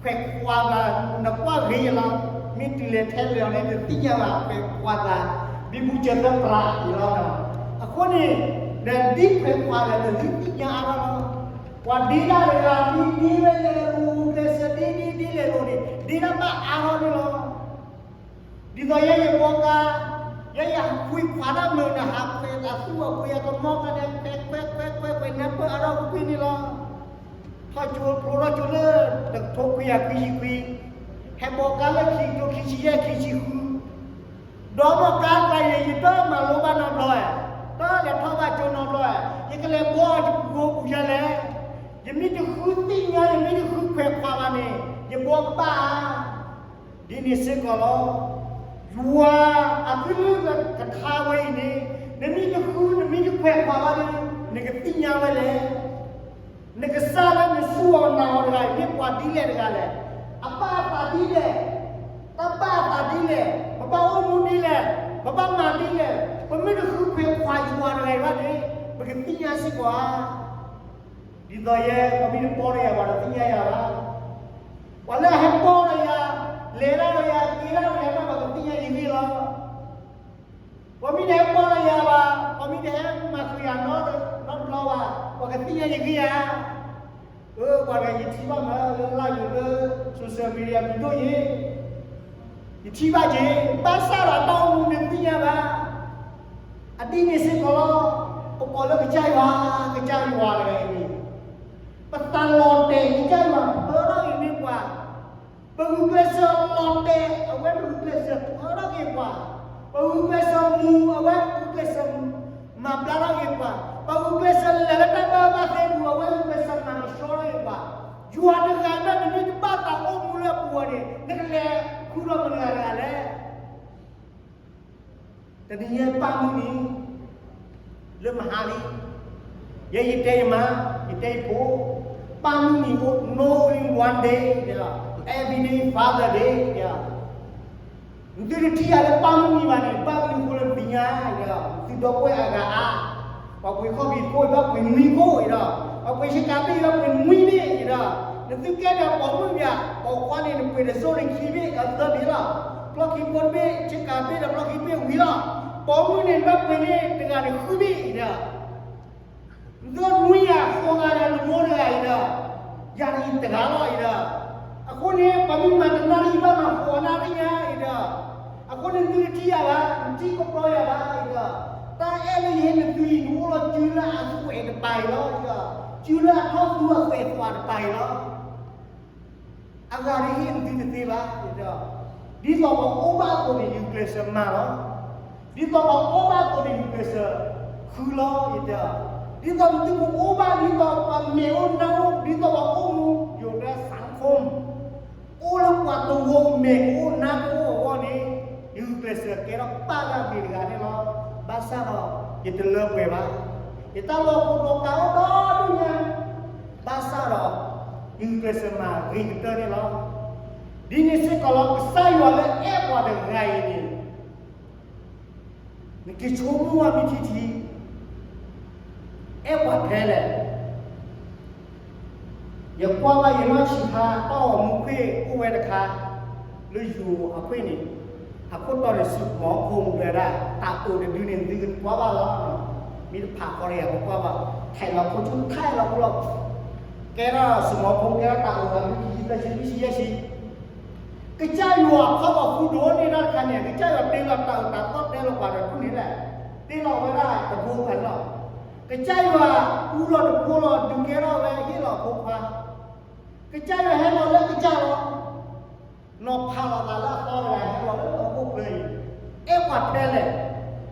ခွဲးခွါဘၣ်, နကွၢ်ဂ့ၤလီၤ, မ့ၢ်တုၤလဲၤထဲလဲၣ်အီၤန့ၣ် နသ့ၣ်ညါဘၣ်ခွဲးခွါသး, ဘံဘူစၢၤသၢပြးအံၤလီၤ. အဃိန့ၣ် နဒ်ခွဲးခွါဒီး နဒ်သ့ၣ်ညါအါထီၣ်လီၤ. ပှၤဒ့တၢ်တဂၤ ဒ်ဒ်ဝဲလဲၤလိၤ ဂုာ်ကျဲးစၢးဒ်ဒ်ဒ်လဲၤလိၤန့ၣ် ဒ့တၢ်ဘၣ်အါထီၣ်န့ၣ်လီၤ. ဒ်သိးယဲယဘီကါ, ယဲယဟးခွံခွါတၢ်မုာ် နဟးခွဲးသးသူၣ်အပှ့ၤအကမီၤကါန့ၣ် ခွဲးခွဲးခွဲးခွဲးခွဲး နၢ်ပၢၢ်အါထီၣ်ကွ့ၢ်ကွ့ၢ်န့ၣ်လီၤ. ထီၣ်ကၠိဖျိထီၣ်ကၠိလၢ တကထိခွံကယၤခွံဆံခွံ, ဟဲဘီကါလၢခံကထိခံဆံယဲၢ်ခံဆံဃု, ဒီးဘီကါကျါန့ၣ် ယတမၤလိဘၣ်နီတဘျီဧါ, တလဲၤထီၣ်ဘၣ်ကၠိနီတဘျီဧါ, ယကလဲၤဘီယပူၤယပူၤယဲလဲၣ်. ယမ့ၢ်တဃုသ့ၣ်ညါ ယမ့ၢ်တဃုခွဲးခွါဘၣ်န့ၣ် ယဘီကဘၣ်ဧါ. ဒ်န့ၣ်စ့ၢ်ကီးလီၤ. ယွၤအကလုၢ်ကထါဝဲအံၤန့ၣ် နမ့ၢ်တဃု နမ့ၢ်တခွဲးခွါဘၣ်ဒီး နကသ့ၣ်ညါဝဲလဲၣ်. နကစၢ်လၢနစူၢ်အီၤနာ်အီၤတဂၤအံၤ မ့ၢ်ပှၤဒ်လဲၣ်တဂၤလဲၣ်, အဘၣ်အသးဒ်လဲၣ်, တၢ်ဘၣ်အသးဒ်လဲၣ်, ပဘၣ်အိၣ်မူဒ်လဲၣ်, ပဘၣ်မၤဒ်လဲၣ်, ပမ့ၢ်တဃုခွဲးခွါယွၤတဂၤအံၤဘၣ်န့ၣ် ပကသ့ၣ်ညါစ့ၢ်ကီးဧါ. ဒ်သိးယဲ ပှၤမ့ၢ်တဘီဒီးယၤ ပှၤတသ့ၣ်ညါယၤဘၣ်. ပှၤလၢအဟဲဘီဒီးယၤ, လဲၤတၢ်ဒီးယၤ, က့ၤတၢ်ဒီးယၤ ပှၤကသ့ၣ်ညါယဂ့ၢ်လီၤ. ပှၤမ့ၢ်တဟဲဘီဒီးယၤဘၣ်, ပှၤမ့ၢ်တဟဲမၤဃုာ်ယၤနီတဘျီဘၣ်, ပှၤကသ့ၣ်ညါယဂ့ၢ်ဧါ. အၢ ပှၤတဂၤယထံၣ်ဘၣ်မးလၢ live လၢ social media မံၤဒိၣ်ယဲ ယထံၣ်ဘၣ်က့ၤ, ဘၣ်ဆၣ်ဒီးတၢ်အိၣ်မူန့ၣ်သ့ၣ်ညါဘၣ်. အဒ်န့ၣ်စ့ၢ်ကီးလီၤ. ပကိးလၢကစၢ်ယွၤ, ကစၢ်ယွၤတဂၤအံၤန့ၣ်, ပသးလီၤတဲာ်ကစၢ်ယွၤ ဖၢထီၣ်က့ၤန့ၢ်ပှၤ, ပဂုာ်ကျဲးစၢးလီၤတဲာ် အဝဲဂုာ်ကျဲးစၢးဖၢထီၣ်က့ၤပှၤ, ပဂုာ်ကျဲးစၢးမူ အဝဲဂုာ်ကျဲးစၢးမၤဘျါထီၣ်က့ၤပှၤ, ပဂုာ်ကျဲးစၢးလဲၤလၢတၢ်ဘၣ်ဘၣ်သ့ပူၤ အဝဲဂုာ်ကျဲးစၢးမၤကဆှီထီၣ်က့ၤပှၤ, ယွၤတဂၤလၢ နမ့ၢ်တဘၣ်သးအိၣ်မူလၢအပူၤအီၤန့ၣ် နကလဲၤဃုထီၣ်မတၤတဂၤတဂၤလဲၣ်. တနံၤညါပၢ်မုၢ်နံၤ လၢမဟါလံ, ယဲယတဲယမါ, ယတဲယဖိ, ပၢ်မုၢ်နံၤ no only one day, every day Father Day. နသုတထံၣ်ယၤလၢပၢ်မုၢ်နံၤဘၣ်န့ၣ် ဘၣ်မနုၤဃိလၢနသ့ၣ်ညါဒီး သုဒီပုၢ်ဝဲၢ်အဂၤအါ, ပှၤပှ့ၤခီၣ်ဖံးခိၣ် ဘၣ်ပှ့ၤနွံခိၣ်ဒီး ပှၤပှ့ၤဆ့ကၤဘ့ၣ် ဘၣ်ပှ့ၤနွံဘ့ၣ်ဒီး နသုကဲဒီးပိာ်မုၣ်ဘၣ်, ပိာ်ခွါန့ၣ် နပှ့ၤတစိၢ်န့ၣ်ခံဘ့ၣ် အသၢဘ့ၣ်လီၤ. ပျီခံဘိတဘ့ၣ် ဆ့ကၤဘ့ၣ်ဒီးပျီခံဘ့ၣ်ဝံၤလီၤ. ပိာ်မုၣ်န့ၣ် နဘၣ်ပှ့ၤန့ၢ်တဂၤန့ၣ်ဃုဘ့ၣ်ဒီး နသုနွံဂၤဃိးဂၤဒီးနမိၢ်တဂၤအံၤဒီး ယၤတဂၤလီၤအံၤဒီး, အဃိန့ၣ် ပှၤမ့ၢ်မၤတနၣ်ရံၣ်ဘၣ်မၤဃိးနၣ်ရံၣ်ညါအံၤဒီး, အဃိန့ၣ် နသုတထံၣ်ယၤဘၣ်, နထံၣ်ကပျီယၤဘၣ်အံၤဒီး, တၢ်အဲၣ်လၢယဟ့ၣ်နသုအံၤ နအိၣ်လီၤစုလၢအသွဲၣ်တပၤအံၤလီၤအံၤဒီး, စုလၢအထီၣ်သူအသွဲၣ်သွးတပၤအံၤလီၤ. အဂၤတဟ့ၣ်နသုတသ့ဘၣ်, ယတဲ, ဒ်သိးပှၤအိၣ်ဘၣ်အသိးန့ၣ် ယကျဲးစၢးမၤလီၤ. ဒ်သိးပှၤအိၣ်ဘၣ်အသိးန့ၣ် ယကျဲးစၢးဃုလီၤ, ယတဲ, ဒ်သိးနသုကအိၣ်ဘၣ် ဒ်သိးပှၤမဲာ်အိၣ်နါအိၣ် ဒ်သိးပှၤအိၣ်မူ ယိၤဒၢစၢ်ခိၣ် အိၣ်လၢပှၤတဝီမဲာ်ကအိၣ်နါကအိၣ်အဂီၢ်န့ၣ်, ယကျဲးစၢးကဲထီၣ်ပၢ်တၢ်ဂ့ၤတဂၤန့ၣ်လီၤ. ဘၣ်ဆၣ်ဒီး ယတလၢပှဲၤဘၣ်. ယတၢ်လီၢ်ဖိဒီးကအိၣ်ဒီဒူၣ်ညါ, ဘၣ်ဆၣ်ဒီး ယကျဲးစၢးမၤဂ့ၤကတၢၢ်န့ၣ်လီၤ. ဒ်န့ၣ်စ့ၢ်ကီးလီၤ, ကစၢ်ယွၤလၢအဲၣ်ပှၤတဂၤအံၤန့ၣ် နက့ၤဆိကမိၣ်ဝဲမ့ၢ်ထံထံ, အဲၣ်ပှၤထဲလဲၣ်. ယကွၢ်ဘၣ်ယနီၢ်ဆံးခါ တၢ်ဂီၤမူခွံၣ်အိၣ်ဝဲတခါ, လၢယိၤအခွံၣ်န့ၣ်, အခိၣ်တီန့ၣ် စမီၤဖိမူဒဲဒၣ် တၢ်အိၣ်တဒုန့ၣ် သုကကွၢ်ဘၣ်လီၤ. မ့ၢ်တဖးဃီဒီးယၤ ပကွၢ်ဘၣ်, ထဲးလီၤခိၣ်ဆူထဲးလီၤခိၣ်လီၤ. ကဲထီၣ်စမီၤဖိ ကဲထီၣ်တၢ်အိၣ်သး လွံၢ်ဆံခံသၢဆံလွံၢ်ဆံယဲၢ်ဆံ ကစၢ်ယွၤအခီၣ်ဘီၣ်ဃုဒိၣ်န့ၢ်တၢ်တခါန့ၣ် ကစၢ်ယွၤတ့လီၤတၢ်အုၣ်တၢ်သီၣ်တဲလီၤပှၤဒီးဒူၣ်န့ၣ်လဲၣ်, တ့လီၤဝဲဒၣ်တဘိဖဲလီၤ. ကစၢ်ယွၤအူလီၤတဘိလီၤ ဒုးကဲထီၣ်ဝဲဟ့ၣ်လီၤအဖိခွါ, ကစၢ်ယွၤဟဲလီၤလၢကစၢ်လီၤ. နီၤဖးလီၤသးလၢအသီတဂၤဟဲလီၤလၢဟီၣ်ခိၣ်ချၢအံၤ, အဲၣ်ပှၤထဲလဲၣ်.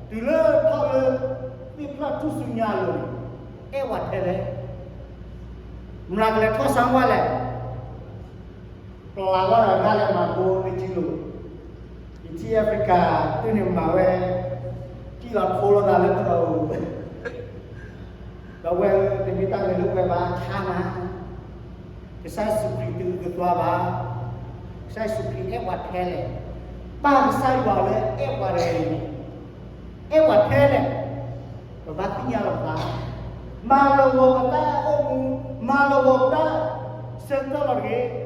တုၤလၢထီၣ်လၢ သ့ၣ်ဖျၢၣ်ထူၣ်စုညါအလိၤန့ၣ်, အဲၣ်ပှၤထဲလဲၣ်. မတၤကလဲၤထီၣ်ဆါဝဲလဲၣ်. ပျၢ်ဝဲဒီးဒၣ်လဲာ်မၤဘိလၢကံလိၤ, ယထံၣ် Africa တန့ၣ်မၤဝဲ, ကံၣ်လီၤထိလိာ်သးလၢတရီၤဧိၤ, ဒီးဝဲတမ့ၢ်တၢ်လၢလၢပှဲၤဘၣ် ဆါနၤ, ကစၢ်ယ့ၣ်ၡူးခရံာ်တအုးကသွါဘၣ်, ကစၢ်ယ့ၣ်ၡူးခရံာ်အဲၣ်ပှၤထဲလဲၣ်. ပၢ်ကစၢ်ယွၤလၢအဲၣ်ပှၤတဂၤအံၤန့ၣ် အဲၣ်ပှၤထဲလဲၣ်, ပဘၣ်သ့ၣ်ညါလီၤပသး, မၤလီၤဂီၤပတၢ်အိၣ်မူ, မၤလီၤဂီၤပတၢ်ဆၢကတီၢ်လီၤတဂ့ၤ.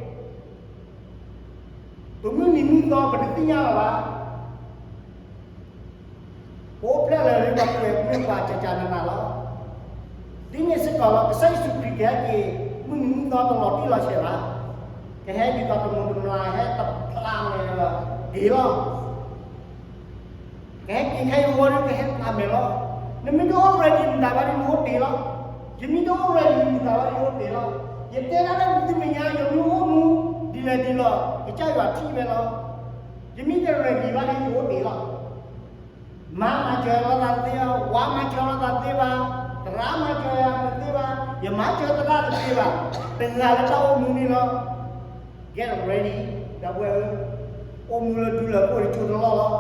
ပမုၢ်နံၤမုၢ်သီပတသ့ၣ်ညါလၢၤဘၣ်. ပအိၣ်ဖျဲၣ်လၢၤလၢပှၤကွဲးမုာ်ပှၤကကနနၤလီၤ. ဒ်န့ၣ်စ့ၢ်ကီးလီၤ ကစၢ်ယ့ၣ်ၡူးခရံာ်ကဟဲက့ၤ မုၢ်နံၤမုၢ်သီတလီၤတံၢ်လီၤဆဲးဘၣ်. ကဟဲဒ်သိးတမူၤတမၤ ဟဲတဖျါမဲာ်လီၤ က့ၤလီၤ. ကဟဲက့ၤခဲအံၤဝံၤဒီး ကဟဲဖျါမဲာ်လီၤ. နမ့ၢ်တအိၣ် ready မတၤဘၣ်ဒီး နအိၣ်တ့ၢ်လီၤ. ယမ့ၢ်တအိၣ် ready မတၤဘၣ်ဒီး ယအိၣ်တ့ၢ်လီၤ. ယတဲဒၣ်လၢနသုမဲာ်ညါ ယမ့ၢ်အိၣ်မူ ဒ်လဲၣ်ဒ်လဲၣ် ကစၢ်ယွၤထံၣ်ဝဲလီၤ. ယမ့ၢ်တ ready ဘၣ်ဒီး ယအိၣ်တ့ၢ်လီၤ. မါမၤစၢၤလိာ်သးတသ့ဘၣ်, ဝၤမၤစၢၤလိာ်သးတသ့ဘၣ်, သရၣ်မၤစၢၤယၤတသ့ဘၣ်, ယမၤစၢၤသရၣ်တသ့ဘၣ်, တဂၤလၢတၢ်အိၣ်မူန့ၣ်လီၤ. Get ready, ဒီပုၢ်ဝဲၢ်ဧၢ, အိၣ်မူလၢဒူလၢအခိၣ်တကၠိတလီၢ်လီၤ.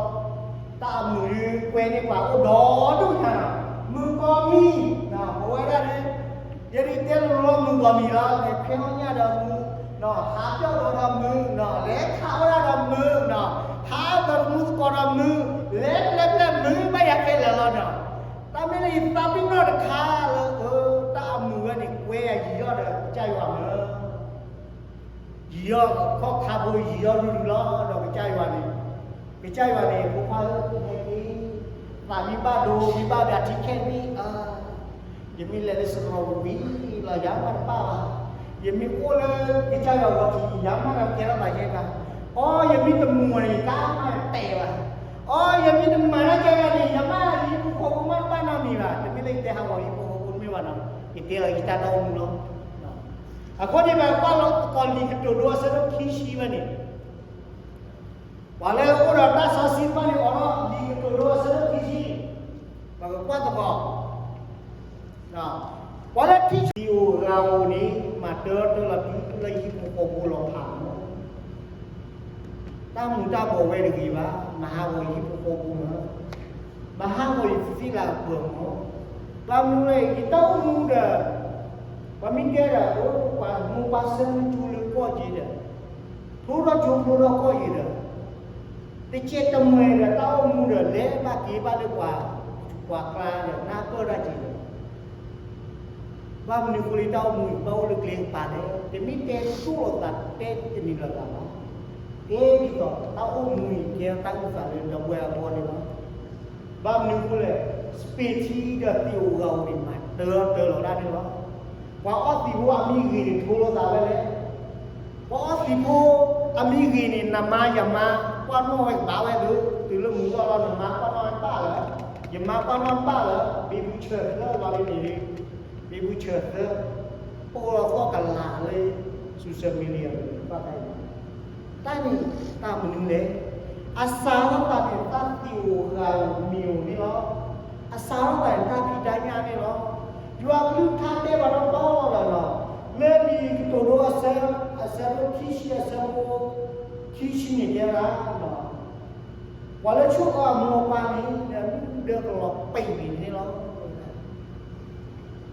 တၢ်အမုာ်ဒုးကွဲန့ၢ်ပှၤအိၣ်ဒီဒူၣ်ညါ, မုာ်ကီၤမံၤ, ပဝဲဒၣ်န့ၣ် ယဒုးတဲလိၤလိၤမုာ်ကီၤမံၤလီၤ, လဲၤဖဲအီၣ်ညၣ်ဒီးမုာ်, ဟးပျီၣ်ဒီးမုာ်, လဲၤခးဝဲဒၣ်ဒီးမုာ်, ဟးဒီးမုာ်သကိးဒီးမုာ်, လဲၤပျဲပျဲမုာ်ဘၣ်ယၤခဲလၢာ်လီၤနီၤ. တၢ်မ့ၢ်လၢယသးပ့ၤနီၣ်တခါလၢ အၢ တၢ်အမုာ်ဝဲန့ၣ် ကွဲယၤယံၤယီၣ်ဒီးကစၢ်ယွၤမုာ် ယံၤယီၣ်ခီၣ်ခါဖိ ယံၤယီၣ်ရုၢ်ရုၢ်လီၤ ဒီးကစၢ်ယွၤန့ၣ်, ကစၢ်ယွၤန့ၣ် ဖိခွါဧၢ, ဟဲက့ၤ, သးမ့ၢ်ဘၣ်ဒိ မ့ၢ်ဘၣ်ဒၣ်ထံခဲမံၤ, ယမ့ၢ်လဲၤလၢစရီဝံၤလီၤ ယၤမးတဘၣ်ဘၣ်, ယမ့ၢ်အိၣ်လၢကစၢ်ယွၤဂီၤထံး ယၤမးတကဲထီၣ်ဘၣ်ယဲဘၣ်, အီ ယမ့ၢ်တမူၤန့ၣ် ယကါမးတတဲာ်ဘၣ်, အီ ယမ့ၢ်တမၤတၢ်ကဲဘၣ်န့ၣ် ယၤမးယဟံၣ်ဖိဃီဖိမးတဘၣ်နီတမံၤဘၣ်, တမ့ၢ်လၢယတဲဟးဂီၤယဟံၣ်ဖိဃီဖိတမ့ၢ်ဘၣ်နီၤ, ယတဲလီၤယတၢ်တၢ်အိၣ်မူလီၤ. အဃိန့ၣ် ပကွၢ်လီၤသကိးလံာ်ကတိၤဒိအဆၢဒိၣ်ခံဆံဝဲန့ၣ်, ပှၤလၢအအိၣ်ဒီးတၢ်စီဆှံတဖၣ်န့ၣ် အိးထီၣ်လံာ်ကတိၤဒိအဆၢဒိၣ်ခံဆံ, ပကကွၢ်သကိး, ပှၤလၢထံၣ်ဆံးအိၣ်ဂၤအိၣ်န့ၣ် မၤတၢ်တၢ်လီၤတုၤလၢယဟံၣ်ဖိဃီဖိလီၤဖးလီၤ. တၢ်မူၤတၢ်ဘှီးဝဲတဂ့ၤဘၣ်, မၤဟးဂီၤယဟံၣ်ဖိဃီဖိမး, မၤဟးဂီၤယသံလၢအပှဲၤမး, ဘၣ်မနုၤလဲၣ် ယတၢ်အိၣ်မူဒီး, ပှၤမ့ၢ်တဲဒီး ပှၤမိၢ်ပှၤဆၢမ့ၢ်ကၠိလၢကီၢ်က့ၤဒီး, ဖျိထီၣ်ကၠိဖျိထီၣ်ကီၢ်က့ၤဒီး, တကဲတမှဲၤဒီးတၢ်အိၣ်မူဒီး လဲၤဘၣ်က့ၤဘၣ်လၢပှၤ, ပှၤကျါဒီး နၢ်ပၢၢ်တၢ်က့ၤဒီး ဘၣ်မနုၤအဃိလၢတၢ်အိၣ်မူအံၤ ဘၣ်အိၣ်လၢကျဲကပၤလဲၣ်, တမ့ၢ်တဲဆိၣ်လိာ်သးတဲတန့ၢ်လိာ်သးဘၣ်, တဲဒ်သိးတၢ်အိၣ်မူအံၤ ကဲထီၣ်တၢ်အုၣ်သးလၢဒီပုၢ်ဝဲၢ်အဂီၢ်န့ၣ်လီၤ. ဘၣ်မနုၤအဃိလဲၣ်, စပံးထံဒီးသံးအိၣ်ဂၤအိၣ်န့ၣ် မၤတၢ်တၢ်လီၤတၢ်န့ၣ်လီၤ. ပှၤအီသံးဖိအမံၤဂ့ၤန့ၣ် ထိလိာ်သးဝဲလဲၣ် ပှၤအီသံးဖိအမံၤဂ့ၤန့ၣ် နမါယမါ ကွၢ်နီၣ်ဝဲကဘၣ်ဝဲလၢ တုၤလၢမုၢ်ဂီၢ်လီၤ နမါကွၢ်နီၣ်ဝဲဘၣ်လၢ, ယမါကွၢ်နီၣ်ဘၣ်လၢ ဘံဘူဆၢၣ်သၢလီၤန့ၣ်, ဘံဘူဆၢၣ်သၢ, ပအိၣ်လီၤသီၣ်ကလာ်လၢ social media န့ၣ် ဘၣ်ဖဲအံၤ, တၢ်န့ၣ် တၢ်မနုၤလဲၣ်, အစးထီၣ်သးန့ၣ် တၢ်သံးအိၣ်ဂၤအိၣ်မံၤအိၣ်န့ၣ်လီၤ. အစးထီၣ်သးန့ၣ် တၢ်ဖံးတၢ်ညၣ်န့ၣ်လီၤ. ယွၤကလုၢ်ကထါတဲပှၤတဘျီလီၤဒီး, လၢလံာ်ကတိၤဒိအဆၢ, အဆၢဒိၣ်ခံဆံ အဆၢဖိခံဆံန့ၣ်တဲဝဲဒၣ်, ပှၤလၢဆိၣ်အၢအမိၢ်အပၢ်န့ၣ် ဒီးမုၢ်ဒၢကလီၤပံာ်န့ၣ်န့ၣ်လီၤ.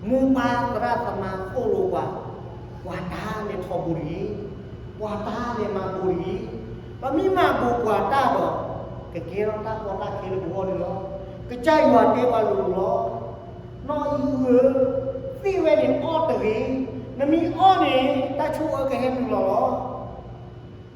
မိၢ်ပၢ်သရၣ်သမါသိၣ်လိပှၤ, ပှၤတၢ်လဲၤထီဘိတဂ့ၤ, ပှၤတၢ်လဲၤမၤဘိတဂ့ၤ, ပမ့ၢ်မၤဘိပှၤတၢ်ဒီး, ကကဲထီၣ်တၢ်ကီတၢ်ခဲလၢပဂီၢ်န့ၣ်လီၤ. ကစၢ်ယွၤတဲပှၤလိၤလိၤလီၤ. နီၢ်အံၣ်ဧၢ, သ့ၣ်ဝဲန့ၣ်အီၣ်တဂ့ၤ, နမ့ၢ်အီၣ်န့ၣ် တၢ်ဆိၣ်အၢကဟဲနုာ်လီၤလီၤ. နီၢ်အံၣ်တဒိကနၣ်ဘၣ်, နီၢ်အံၣ်အီၣ်ဝဲလီၤ. လၢခံကတၢၢ်န့ၣ် ဟဲလီၤ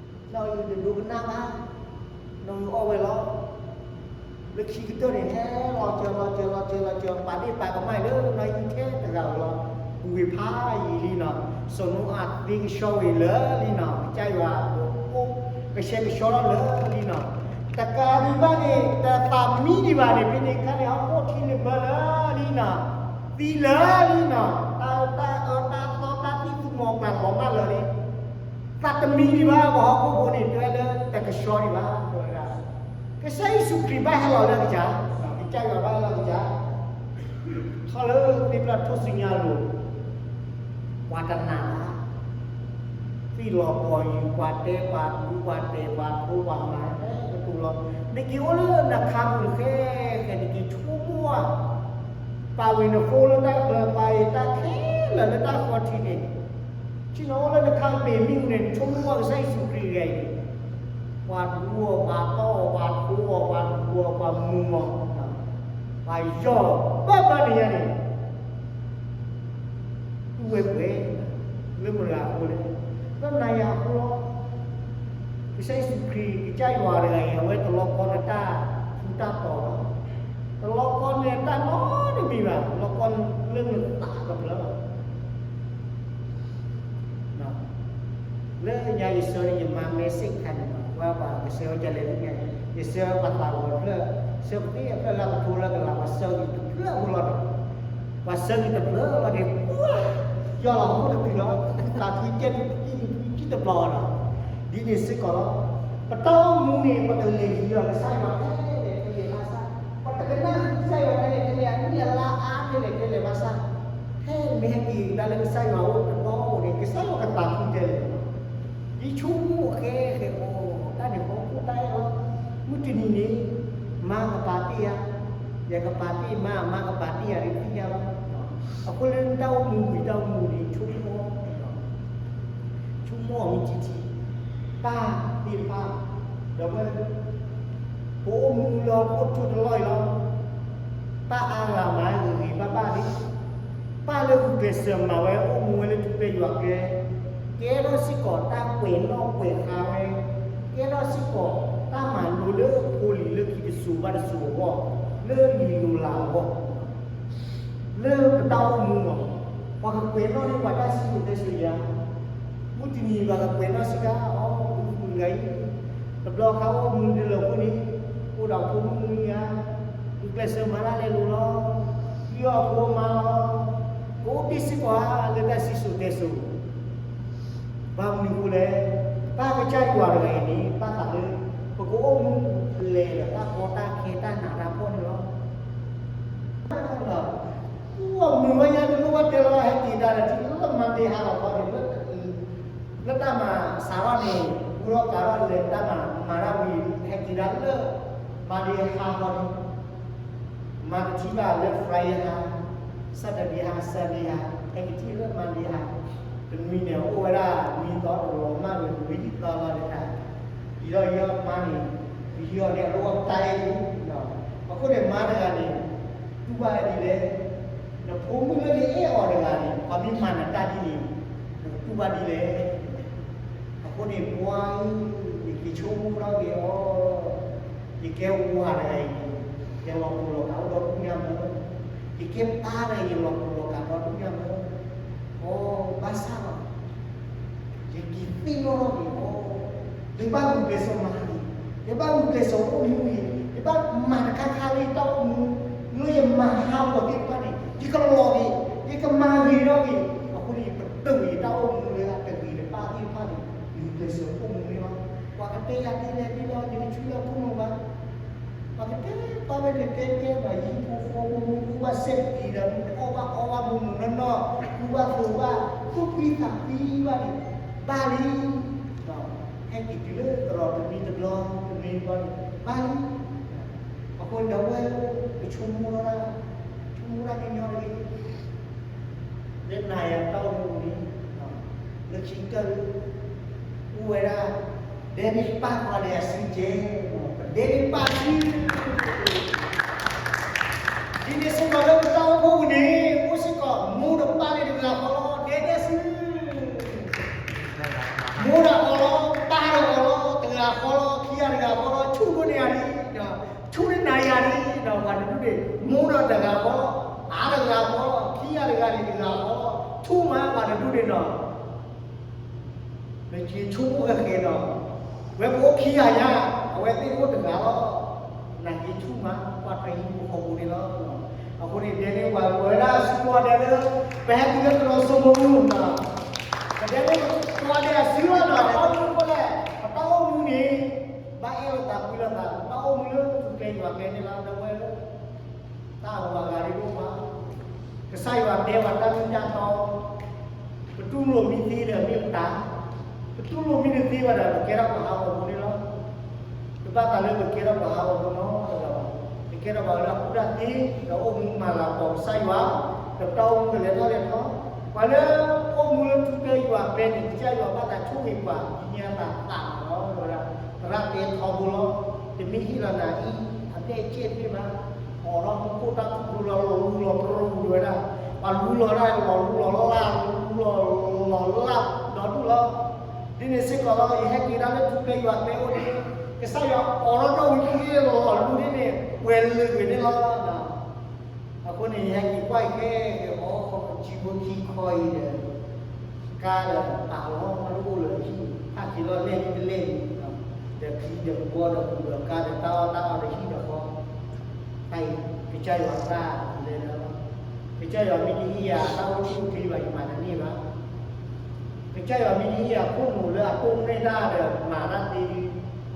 စၢၤလီၤစၢၤလီၤစၢၤလီၤစၢၤ ပာ်ဒ့ၣ်ပာ်ကမၣ်အံၤလၢနီၢ်အံၣ်ထဲတဂၤဧိၤလီၤ. ပူၤဝ့ၤဖးယံာ်လံနီၤ, စီၤနိအၤသ့ကဆှီဝဲလၢာ်လံနီၤ, ကစၢ်ယွၤအအိၣ်, ကဆှဲကဆှီထီၣ်လၢာ်လံနီၤ. တကးဒံးဘၣ်န့ၣ် တသးမံဒံးဘၣ်န့ၣ် ဖဲန့ၣ်အခါန့ၣ် ဟီၣ်ခိၣ်ထံန့ၣ်ဘၢလၢာ်လံနီၤ, သံလၢာ်လံနီၤ, တၢ်အၢတၢ်သီတၢ်သံၣ်သူမီၤကျၢ်လီၤမၢ်လၢာ်လံ. သးတမံဒံးဘၣ် ပှၤဟီၣ်ခိၣ်ဖိန့ၣ် တဲလၢတကဆှီဒံးဘၣ်, ကစၢ်ယ့ၣ်ၡူးခရံာ်ဘၣ်ဟဲလီၤလၢကစၢ်, ကစၢ်ယွၤဘၣ်ဟဲလီၤလၢကစၢ်, ထီၣ်လၢသ့ၣ်ဖျၢၣ်ထူၣ်စုညါလိၤ, ပှၤတနာ်ဘၣ်, သံၣ်လီၤပှီၢ်ယံၤ ပှၤတဲပှၤဒူ ပှၤတဲပှၤဖိ ပှၤမၤ ဟဲကတိၤလီၤ, နက့ၤအိၣ်လၢနခါပူၤတဃဲဃဲ နက့ၤဆိကမိၣ်ဧါ ပာ်ဝံၤနဖိလၢတၢ်ကျၢၤ ပာ်ဝံၤတၢ်ခဲလၢာ်လၢတၢ်ဃီထံန့ၣ်, ဆ့ၣ်နီၤအိၣ်လၢနခါပူၤမ့ၢ်န့ၣ် နဆိကမိၣ်ဘၣ်ကစၢ်ယ့ၣ်ၡူးခရံာ်ဂ့ၤအံၤ, ပှၤဒူအီၤ ပှၤတီၢ်အီၤ ပှၤထိအီၤ ပှၤဒူအီၤ ပှၤမူအီၤ, ပှၤယီၢ်ဘၣ်ဘၣ်န့ၣ်ညါန့ၣ် တူၢ်ဝဲပှဲၤ, လၢမတၤအဃိလဲၣ်, လၢနၤယၤအဃိလီၤ. ကစၢ်ယ့ၣ်ၡူးခရံာ် ကစၢ်ယွၤတဂၤအံၤ အဝဲတလီၤကီနတၢ်ဃူတၢ်ဖိးဘၣ်, တလီၤကီနတၢ်နီတမံၤဘၣ်, လီၤကီလၢနသးကဖျၢၣ်လီၤ. လၢညါယဆၢန့ၣ် ယမၤ message တခါန့ၣ် ပှၤပှၤကဆှၢဝဲဒ်လဲၣ်လၢညါ, ယဆှၢပှၤသးဂီၤတဖျၢၣ်, ဆှၢပသ့ၣ်အဖျၢၣ်လၢကထိလၢကလၤ ပှၤဆှၢက့ၤတဖျၢၣ်ဖိလီၤဒီး, ပှၤဆှၢက့ၤတဖျၢၣ်လီၤဒီး, ပှၤယီၢ်လီၤဖိတတုၤလီၤ, သးခုကဲဒုးကံၣ်ဒုးကံၣ်တဘျီဒီး, ဒ်န့ၣ်စ့ၢ်ကီးလီၤ. ပတၢ်အိၣ်မူန့ၣ် ပကလဲၤဟံးအီၤကစၢ်ယွၤထဲလဲၣ်ထဲလဲၣ်ဘၣ်ဆၣ်, ပတကနၣ်ကစၢ်ယွၤထဲလဲၣ်ထဲလဲၣ် အနံၣ်အလါအါထဲလဲၣ်ထဲလဲၣ်ဘၣ်ဆၣ်, ဖဲမ့ၢ်ဟဲက့ၤကဒါလၢကစၢ်ယွၤအိၣ်တဘျီအိၣ်န့ၣ် ကစၢ်ယွၤကသးခုဒဲးလီၤ. ယဆိကမိၣ်ဃဲဃဲအီၤ တၢ်န့ၣ်ဃီခိၣ်တၢ်အဲၣ်လီၤ. မုၢ်တနံၤန့ၣ် မါကပာ်တ့ၢ်ဧါ, ယကပာ်တ့ၢ်မါ, မါကပာ်တ့ၢ်ယၤဒ်သ့ၣ်ညါလီၤ. အဃိလၢတၢ်အိၣ်မူဝံၤတၢ်အိၣ်မူန့ၣ် ဆိကမိၣ် ဆိကမိၣ်အီၤမ့ၢ်ထံထံ, ပၢ်သ့ၣ်တဖၣ်, ဒီပုၢ်ဝဲၢ်, ပအိၣ်မူလၢဟီၣ်ခိၣ်ထူၣ်တလီၢ်အံၤလီၤ. ပၢ်အါဂၤမၤဂ့ၤဂ့ၤဘၣ်ဘၣ်လံ. ပၢ်လၢဂုာ်ကျဲးစၢးမၤဝဲ အိၣ်မူဝဲလၢထူၣ်ဖျဲးယွၤကျဲ, ကဲထီၣ်စ့ၢ်ကီးတၢ်ကွဲးနီၣ်ကွဲးဃါဝဲ, ကဲထီၣ်စ့ၢ်ကီးတၢ်မၤလိလၢဖိလံၤလၢခံတစိၤဘၣ်တစိၤအဂီၢ်, လၢလံာ်လိၤလးအဂီၢ် လၢပတၢ်အိၣ်မူလီၤ. ပှၤကကွဲးနီၣ်န့ၢ်ပှၤတၢ်စံၣ်စိၤတဲစိၤယၤ, မုၢ်တနံၤပှၤကကွဲးနီၣ်စ့ၢ်ကီး အီ ပုၢ်မုၣ်တဂၤအံၤ, တဘျီခါအိၣ်မူဒ်လဲၣ်အဃိန့ၣ်, အိၣ်ဒီးဖိမုၣ်မုၣ်ဧါ, ဂုာ်ကျဲးစၢးမၤတၢ်လဲၤလိၤလီၤ, ဒုးအီၣ်ဖိမါလီၤ, ကအိၣ်တ့ၢ်စ့ၢ်ကီးဧါလၢတၢ်စံၣ်စိၤတဲစိၤ ဘၣ်မနုၤအဃိလဲၣ်, ပၢ်ကစၢ်ယွၤတဂၤအံၤန့ၣ် ဘၣ်သးလၢ ပကအိၣ်မူလဲၤဒီးတၢ်ကီတၢ်ခဲတၢ်နးတၢ်ဖှီၣ်န့ၣ်လီၤ. ကူၣ်အီၣ်မုာ်ဝဲညါတလိၣ်ဘၣ်တဲလီၤ ဟဲက့ၤတၢ်ဒီးထံလၢမၤဒ့ဟးလီၤခီန့ၣ်, လၢတၢ်မၤစးထီၣ်န့ၣ် ကူၣ်ထီၣ်ကးထီၣ်လဲၤတၢ်မၤ မၤတၢ်ဝံၤ ဟဲက့ၤတၢ်လၢ မၤဒ့ဟးခီန့ၣ် မၤကထံၣ်ဘၣ်လၢ Friday ဟါ, Saturday ဟါ, Sunday ဟါ, ဟဲကထံၣ်လၢ Monday ဟါ, တနွံန့ၣ် အိၣ်ဝဲဒၣ်နွံသီတလီၤမၢ်ဝဲ နွံသီလီၤတခါ, ယံာ်ထီၣ်ယံာ်ထီၣ်မါန့ၣ်, ယဟံးအီၤန့ၣ် အဒိၣ်အတၢ်အဲၣ်လံ, အဃိန့ၣ်မါတဂၤန့ၣ်, တူၢ်ဘၣ်ဝဲဒ်လဲၣ်, နဖိမုၣ်လၢနအဲၣ်အီၤတဂၤန့ၣ် ပှၤမ့ၢ်မၤနတၢ်ဒ်န့ၣ်, နကတူၢ်ဘၣ်ဒ်လဲၣ်. အဃိန့ၣ် ပှၤဧၢ, ယက့ၤဆိကမိၣ်ထီၣ်က့ၤအီၤ, ယကဲဝၤတဂၤအံၤန့ၣ်, ယလီၤပှီၢ်လီၤကးအိၣ်ဒီဒူၣ်ညါမး, ယကဲပၢ်တဂၤအံၤ ယလီၤပှီၢ်လီၤကးဒီဒူၣ်ညါမး, အိ ဘၣ်ဆၣ်ဒီး ယက့ၤသ့ၣ်နီၣ်ထီၣ်က့ၤအီၤ, ယဘၣ်ဂုာ်ကျဲးစၢးမၤဂ့ၤ, ယဘၣ်ဂုာ်ကျဲးစၢးအိၣ်မူဂ့ၤ, ယဘၣ်မၤတခါခါလၢယတၢ်အိၣ်မူ, လၢယမၤဟးဂီၤသ့ၣ်တဖၣ်န့ၣ် ယကလီၤဂ့ၤ, ယကမၤဂ့ၤထီၣ်ဂ့ၤ, အဃိန့ၣ် ယပတုာ်ယတၢ်အိၣ်မူလၢအတဂ့ၤတဘၣ်သ့ၣ်တဖၣ်န့ၣ် ယဂုာ်ကျဲးစၢးအိၣ်မူန့ၣ်လီၤ. ပှၤကတဲယၤဒ်လဲၣ်ဒ်လဲၣ် ယတဆူလၢခိၣ်မုၢ်ဘၣ် ပှၤကတဲပှၤဝဲန့ၣ်တဲတဲဘၣ် ယံၤဖိဃီဖိမုၢ် ကူဘၣ်စဲးပံၤဒီး အီၣ်ဘၣ်အီဘၣ်မုၢ်မုၢ်နီၢ်နီၢ် ကူဘၣ်သိးဘၣ် သူၣ်ဖှံသးဖှံဘၣ်န့ၣ် ဘၣ်လံ, ဟဲက့ၤတုၤလၢသရိာ်တမံၤတဘျီ တမံၤတဘျီန့ၣ် ဘၣ်လံ. အဃိဒီပုၢ်ဝဲၢ် ပဆိကမိၣ်လီၤဒၣ် ဆိကမိၣ်ဒၣ်ကညီတဂ့ၤ လၢနၤယၤတၢ်အိၣ်မူန့ၣ် လၢခံကတၢၢ် အိၣ်ဝဲဒၣ် ဒဲန့ၢ်ပၢ်ပှၤဒီးအစုကဲ, ပဒဲန့ၢ်ပၢ်စု, ဒ်န့ၣ်စ့ၢ်ကီးလၢပတၢ်အိၣ်ဖှိၣ်ပူၤန့ၣ် အိၣ်စ့ၢ်ကီး မိၢ်ဒီးပၢ်န့ၣ်တဂၤဃီလီၤ ဒဲဒဲစု မိၢ်ဒီးအီၤလီၤ ပၢ်ဒီးအီၤလီၤ တဂၤဃီလီၤ ခံဂၤတဂၤဃီလီၤ ဆူၣ်ဒိၣ်န့ၢ်ယၤလံ, ဆူၣ်န့ၢ်နၤယၤလံ, ဒီးပှၤတဒူၣ်န့ၣ် မိၢ်ဒီးတဂၤဃီလီၤ အါတဂၤဃီလီၤ ခံဂၤတဂၤန့ၣ်တဂၤဃီလီၤ ဆူၣ်မးပှၤတဒူၣ်န့ၣ်ဒီး နက့ၤဆိကမိၣ်ဃဲဃဲဒီး ဝဲပအိၣ်ခံဂၤညါ အဝဲသ့ၣ်အိၣ်တဂၤလီၤ. နက့ၤဆိကမိၣ်မး ပှၤတဟံၣ်ဖိဃီဖိန့ၣ်လီၤ. အဃိန့ၣ် ဒဲန့ၣ်ပှၤကိးဝဲဒၣ်စုကဝဲၤဒဲလၢ ပဟဲတုၤလၢသရိာ်စိမိၤပူၤလီၤ. ပဒဲန့ၣ်ပှၤကိးဝဲဒၣ်စုလီၤဒီး ပတၢ်အိၣ်မူန့ၣ် ဘၣ်အဲၣ်လိာ်သးကွံလိာ်သး ဘၣ်အိၣ်မူလၢထူၣ်ဖျဲးယွၤကျဲန့ၣ်လီၤ ဒီပုၢ်ဝဲၢ်ဧၢ တၢ်အဂၤဂၤဒ်အိၣ်ဘၣ်, ကစၢ်ယွၤတဲပှၤတၢ်မ့ၢ်တၢ်တီ, ပတူၢ်လိာ်မ့ၢ်သ့ဒီးမ့ၢ်ပတၢ်, ပတူၢ်လိာ်မ့ၢ်တသ့ဘၣ်ဒီး ပကဲထီၣ်ပှၤဟးဂီၤဖိန့ၣ်လီၤ. တဘၣ်သးလၢပကဲထီၣ်ပှၤဟးဂီၤဖိနီတဂၤဘၣ်, ပကဲထီၣ်ပှၤလၢအကူၣ်တၢ်သ့, ဒီးအိၣ်မူမၤလၤကပီၤကစၢ်ယွၤ, ဒီးပတၢ်အိၣ်မူကလဲၤထီၣ်လဲၤထီ, ပှၤလၢအိၣ်မူလၢထူၣ်ဖျဲးယွၤကျဲန့ၣ် ကစၢ်ယွၤဘၣ်သးဆိၣ်ဂ့ၤပှၤ ဒ်န့ၣ်အသးသးလီၤ ဝဲဒၣ် သရၣ်တဲထီဘိလီၤ, တမ့ၢ်ဟ့ၣ်လီၤနၤအံၤ အဘျဲၣ်အစဲးသ့ဘၣ်, အိးထီၣ်မူခိၣ်တၢ်ထူၣ်ဖျိလီၤ လီၤလူလီၤပရိဝဲဒၣ်, ပှၤလူလီၤဒၣ်လီၤလူလီၤလၢ် လူလီၤလီၤလၢ်ဒီဒူၣ်လီၤ. ဒ်န့ၣ်စ့ၢ်ကီးလီၤ, ယဟဲက့ၤဒၣ်လၢထူၣ်ဖျဲးယွၤကျဲအိၣ်န့ၣ်, ကစၢ်ယွၤအိးထီၣ်ဝံၤလီၤလူၤဒ်န့ၣ် ပှဲၤလုာ်ကွံာ်န့ၣ်လီၤ. အဃိန့ၣ် ယဟဲက့ၤကွၢ်ခဲက့ၤအီၤ ထံဖိခံခီအံၤဒီး ကါဒီးပာ်လီၤမးတအိၣ်လၢၤဟံၣ်, ဟးက့ၤလီၤလဲၣ်ဟံၣ်တလဲၣ်န့ၣ်, ဒီးချံဒီးကဘီဒီးကူဒီးကါဒီး တၢ်အီၣ်တၢ်အီဒီးဟံၣ်ဒီးဃီ, တၢ်အံၤ ကစၢ်ယွၤတၢ်လဲၤလၢ ကစၢ်ယွၤမ့ၢ်တဟ့ၣ်ယၤတၢ်အိၣ်ဆူၣ်အိၣ်ချ့ဘၣ် ယမၤတန့ၢ်ဘၣ်. ကစၢ်ယွၤမ့ၢ်တဟ့ၣ်ယၤခိၣ်နူာ်လၢအတိၢ်နီၣ်တၢ်ဒီးမၤတၢ်သ့ဒီး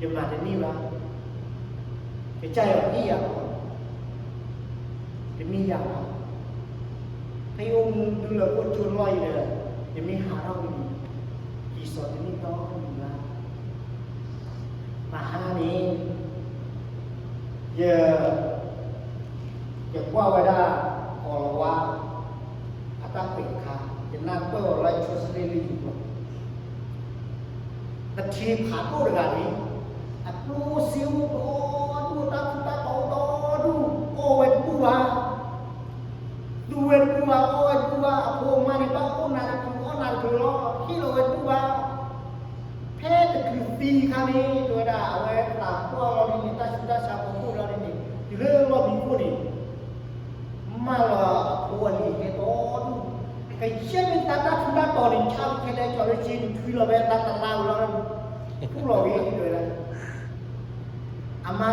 ယမၤတန့ၢ်ဘၣ်. ကစၢ်ယွၤဟ့ၣ်ယၤလီၤ, တမ့ၢ်ယၤဘၣ်. ဖဲယအိၣ်မူတုၤလၢခိၣ်ကၠိလီၢ်အံၤဒီး ယမ့ၢ်ဟးထီၣ်ဝံၤန့ၣ် ယံာ်စီၤတန့ၢ်တီမံၤဘၣ်. မဟါန့ၣ် ယ ယကွၢ်ဝဲဒၣ် ကီၤလၤဝါ အတၢ်ကွဲးတခါ, ယနၢ်ပၢၢ်အီၤလၢ translate လၢယိၤပူၤ, ပထံဖးဒိၣ်တဂၤန့ၣ် အကျိၣ်စ့အိၣ်ဒီဒူၣ်, တၢ်ထူးတၢ်တီၤအိၣ်ဒီဒူၣ်, အီၣ်ဝဲတဘူၣ်ဘၣ်, သူဝဲတဘူၣ်ဘၣ်, အီၣ်ဝဲတဘူၣ်ဘၣ်, အဖိအမါန့ၣ် ဘၣ်အိၣ်နၤတချုးအီၣ်နၤတချုးလီၤ, ဟ့ၣ်လီၤဝဲတဘူၣ်ဘၣ်. ဖဲတချုးသံခါန့ၣ် တဲဝဲဒၣ် အဝဲသးပှၢ်လီၤဒ်န့ၣ် တၢ်ဆူးတၢ်ဆါပိာ်မုၣ်လီၤဒ်န့ၣ် တုၤလၢလီၢ်မံခိၣ်န့ၣ် မၢလီၤအဖိအလံၤဟဲဒီဒူၣ်, ကယဲၢ်မ့ၢ်တၢ် တၢ်ထူးတၢ်တီၤန့ၣ် ဆါကဲလၢကၠီၤလၢစ့န့ၣ် ထွံလီၤဝဲတၢ်တလါဝံၤလီၤ, ထူလီၤဝံၤ တဲဝဲဒၣ်. အမါ